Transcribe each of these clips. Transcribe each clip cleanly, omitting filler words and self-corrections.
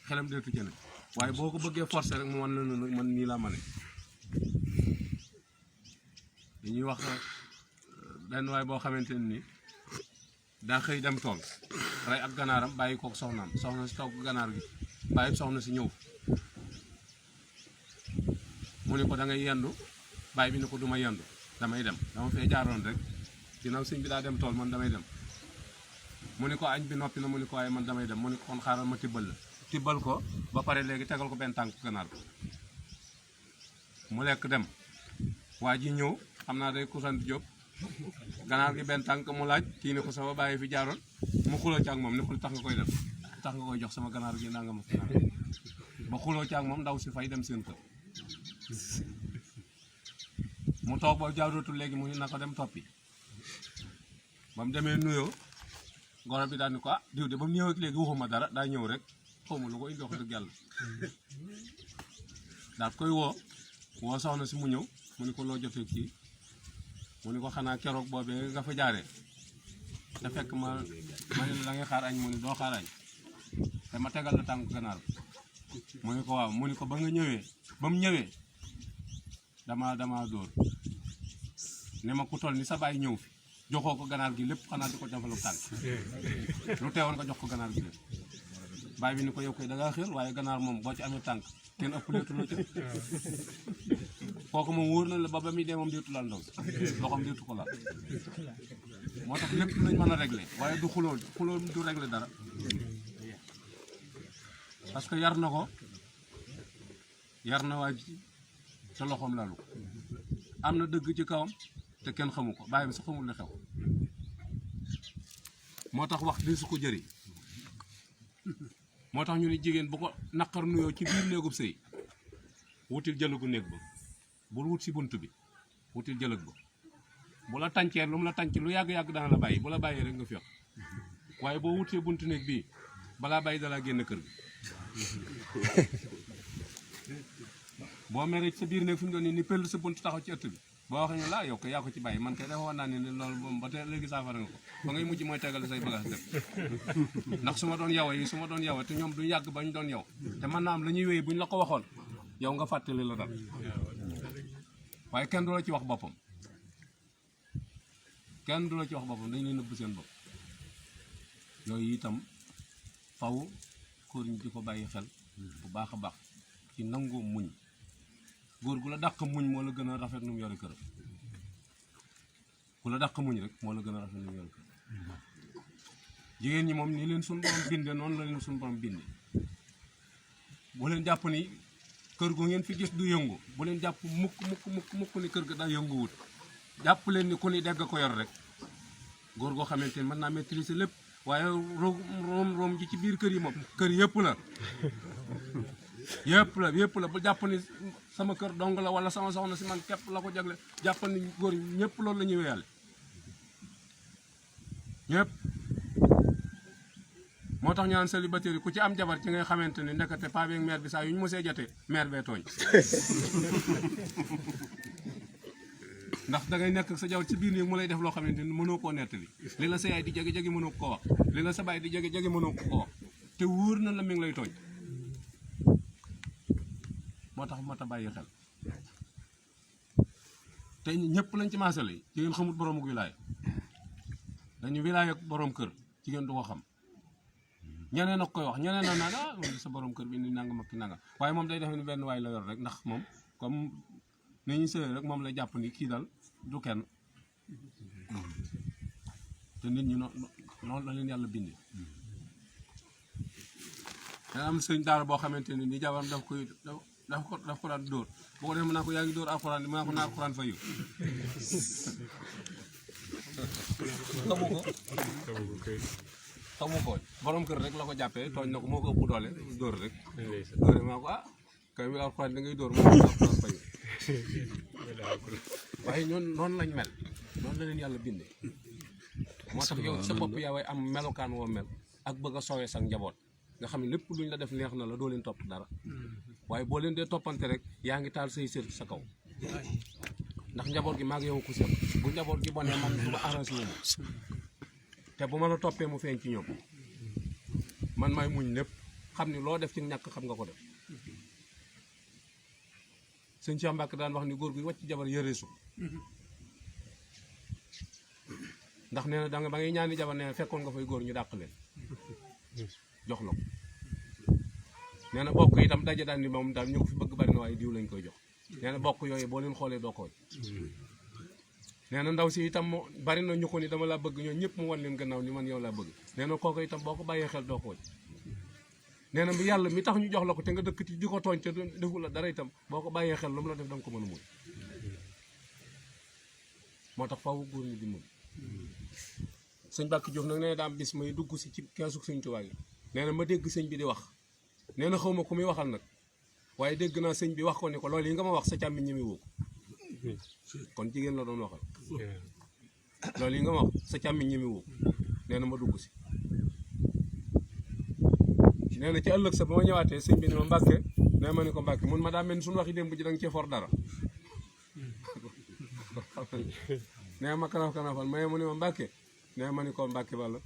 xelam deetu ci ne waaye boo ko bëggee forcer rek mu wan la ne nag man nii laa ma ne dañuy wax benn waay boo xamante ne ni daa xëy dem tool rey ab ganaaram bàyyi kook soxnaam soxna si togg ganaar gi bàyyi soxna si ñëw mu ne ko da ngay yendu bàyyi bi ne ko du ma yendu damay dem dama fee jaaroon rek ginnaaw sëñ bi daa dem tool man damay dem mu ne ko añ bi noppi na mu ne ko waaye man damay dem mu ne ko kon xaaral ma tibbal la tibbal ko ba pare léegi tegal ko benn tànk ganaar ko mu lekk dem waa ji ñëw xam naa day kusant jóg ganaar gi benn tànk mu laaj kii ne ko sama bàyyi fi jaaroon mu xuloo ci ak moom ne ko lu tax nga koy def lu tax nga koy jox sama ganaar gi nanga ma ba xuloo ci ak moom ndaw si fay dem seen kër mu toog ba jaarootul léegi mu na ko dem toppi ba mu demee nuyoo goro bi daal ni ko ah diw de ba mu ñëwee léegi waxuma dara daa ñëw rek xaw ma lu ko indi wax dëgg yàlla daal koy woo soxna si mu ñëw mu ni ko loo jotee kii mu ni ko xanaa keroog boobee nga fa jaaree te fekk ma ne la ngay xaar añ mu ni doo xaar añ te ma tegal la tànk ganaar mu ni ko waaw mu ni ko ba nga ñëwee ba mu ñëwee dama dóor ne ma ku toll ni sa baay ñëw fi joxoo ko ganaar gi lépp xanaa di ko jafalu tànk lu teewoon nga jox ko ganaar gi lépp baay bi ni ko yow koy da ngaa xel waaye ganaar moom boo ci amee tànk kenn ëpp leetu la ci kooku moom wóor na la ba muy dee moom deetu laal ndaw loxoom deetu ko laal moo tax lépp lañ mën a régler waaye du xuloo du régler dara parce que yar na waa ji te loxoom lalu am na dëgg ci kawam te kenn xamu ko bàyyi bi sax xamul li xew moo tax wax di su ko jëriñ moo tax ñu ne jigéen bu ko naqar nuyoo ci biir néegub sëy wutil jëlëgu néeg ba bul wut si bunt bi wutil jëlëg ba bu la tàncee lu mu la tànc lu yàgg-yàgg dana la bàyyi bu la bàyyee rek nga féex waaye boo wutee buntu néeg bii balaa bàyyi dalaa génn kër gi boo meree sa biir néeg fi mu doon ni pël sa bunt taxaw ci ëtt bi boo waxee ñu la yow ko yaa ko ci bàyyi man kay defoon naa ne loolu moom ba tey léegi saafara nga ko ba ngay mujj mooy tegal say bagage def ndax su ma doon yow te ñoom du yàgg ba ñu doon yow te mën naa am la ñuy wéy bu ñu la ko waxoon yow nga fàttali la dal waaye kenn du la ci wax boppam dañu leen nëbb seen bopp yooyu itam faw góor ñi di ko bàyyi xel bu baax a baax ci nangoo muñ góor gu la dàq muñ moo la gën a rafet nu mu yore këram ku la dàq muñ rek moo la gën a rafet nu mu yore këram jigéen ñi moom ni leen suñu borom binde noonu la leen suñu borom binde bu leen jàpp ni kër gu ngeen fi gis du yëngu bu leen jàpp mukk ni kër ga daa yënguwut jàpp leen ni ku ni dégg ko yor rek góor goo xamante ni mën naa maîtriser lépp waaye room ji ci biir kër yi moom kër yëpp la bu jàpp ni sama kër dong la wala sama soxna si man képp la ko jagle jàpp ni góor ñëpp loolu la ñuy wéyale ñëpp moo tax ñu naan célibataire yi ku ci am jabar ci ngay xamante ni ndekete paa beeg mère bi saa yu ñu mosee jotee mère bee tooñ ndax dangay nekk sa jabar ci biir nii mu lay def loo xamante ni mënoo koo nettali li la sa yaay di jege mënoo ko wax li la sa baay di jege mënoo ko wax te wóor na la mi ngi lay tooñ moo tax mat a bàyyi xel te ñëpp lañ ci maasale yi jigéen xamut boroomu wilaaya dañu wilaaya ak boroom kër jigéen du ko xam ñeneen ak koy wax ñeneen na naan sa borom kër bi ni nangam ak nangam waaye moom day def ni benn waay la yor rek ndax moom comme ni ñuy sëy rek moom la jàpp ni kii dal du kenn te nit ñi noonu la leen yàlla bindee dana am sëñ daara boo xamante ne ni jabar daf ko daan dóor boo ko def mën naa ko yaa ngi dóor alxuraan mën naa ko naa alxuraan fa yu xamu ko borom kër rek la ko jàppee tooñ na ko moo ko ëpp doole dóor rek dóore maa ko kay mi alxuraan da ngay dóor moo ko alxuraan fa yu waaye ñoon noonu lañ mel noonu la leen yàlla bindee moo tax yow sa bopp yaa way am melokaan woo mel ak bëgg a sowee sa njaboot nga xam ne lépp luñ la def neex na la doo leen topp dara waaye boo leen dee toppante rek yaa ngi taal say sër sa kaw ndax njaboot gi maag yow ko sër bu njaboot gi bonee man du ma arrangé wu ma te bu ma la toppee mu feeñ ci ñoom man maay muñ lépp xam ni loo def ci ñàkk xam nga ko def sëñ Cheikh Mbacke daan wax ni góor gu wàcc jabar yëreesu ndax nee na danga ba ngay ñaani jabar nee na fekkoon nga fay góor ñu dàq leen jox la ko nee na bokk itam daje daan ni moom daal ñu ko fi bëgg bari na waaye diw lañ koy jox nee na bokk yooyu boo leen xoolee doo koy nee na ndaw si itam bari na ñu ko ni dama laa bëgg ñoo ñëpp mu wan leen gannaaw ni man yow laa bëgg nee na kooku itam boo ko bàyyee xel doo koy nee na bi yàlla mi tax ñu jox la ko te nga dëkk ci di ko tooñ te defu la dara itam boo ko bàyyee xel lu mu la def danga ko mën a muñ moo tax faaw góor ñi di muñ sëñ Bakki Diouf nag nee na daa am bis may dugg si ci keesu sëñ Tuubaa gi nee na ma dégg sëñ bi di wax nee na xaw ma ku muy waxal nag waaye dégg naa sëñ bi wax ko ni ko loolu yi nga ma wax sa càmmiñ ñeme woo ko kon jigéen la doon waxal loolu yi nga ma wax sa càmmiñ ñeme woo ko nee na ma dugg si nee na ci ëllëg sa ba ma ñëwaatee sëñ bi ni ma Mbàkke nee ma ni ko Mbàkke mun ma daa mel ni suñu waxi démb ji da nga cee for dara nee ma kanaf-kanafal maye mu ni ma Mbàkke nee ma ni ko Mbàkke bala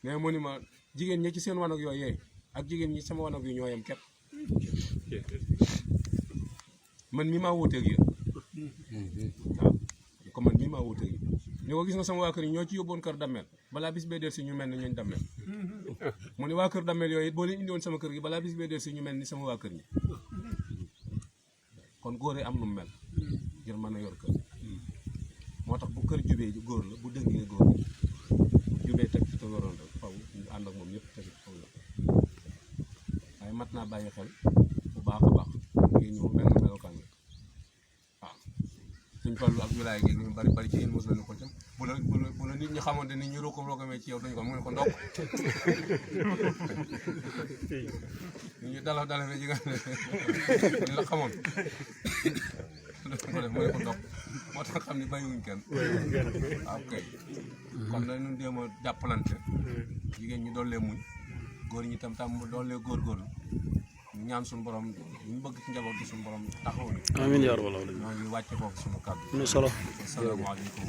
nee mu ni ma jigéen ñi ci seen wanag yooyu yeey ak jigéen ñi sama wanag yu ñoo yem képp man mii maa wuuteeg yéen waaw ko man mii maa wuuteeg yéen ni ko gis nga sama waa kër yi ñoo ci yóbboon kër dammel balaa bis bee del si ñu mel ni ñooñ dammel mu ni waa kër dammel yooyu boo leen indi woon sama kër gi balaa bis bee del si ñu mel ni sama waa kër ñi kon góor yi am nu mu mel ngir mën a yor kër moo tax bu kër jubee góor la bu dëngee góor la bu jubee teg ci te waroon rek faw ñu ànd ak moom ñëpp teg ci faw la waaye mat naa bàyyi xel bu baax a baax ngir ñëw benn melokaan la waaw suñ fallu ak wilaay gi ñu bari bari ci yéen mos nañu ko cam bu la nit ñi xamante ni ñu rokomee ci yow dañu ko mu ne ko ndokk ñu dala fe ji nga ñu la xamoon ko def mu ne ko ndokk moo tax xam ni bàyyiwuñ kenn waaw kay kon dañu jéem a jàppalante jigéen ñi doollee muñ góor ñi tam doollee góorgóorlu ñu ñaan suñu borom ñu bëgg ci njaboot gi suñu borom taxaw ni amiin yaa rabbal aalamiin ñoo ngi wàcce foofu suñu kàddu am na solo asalaamaaleykum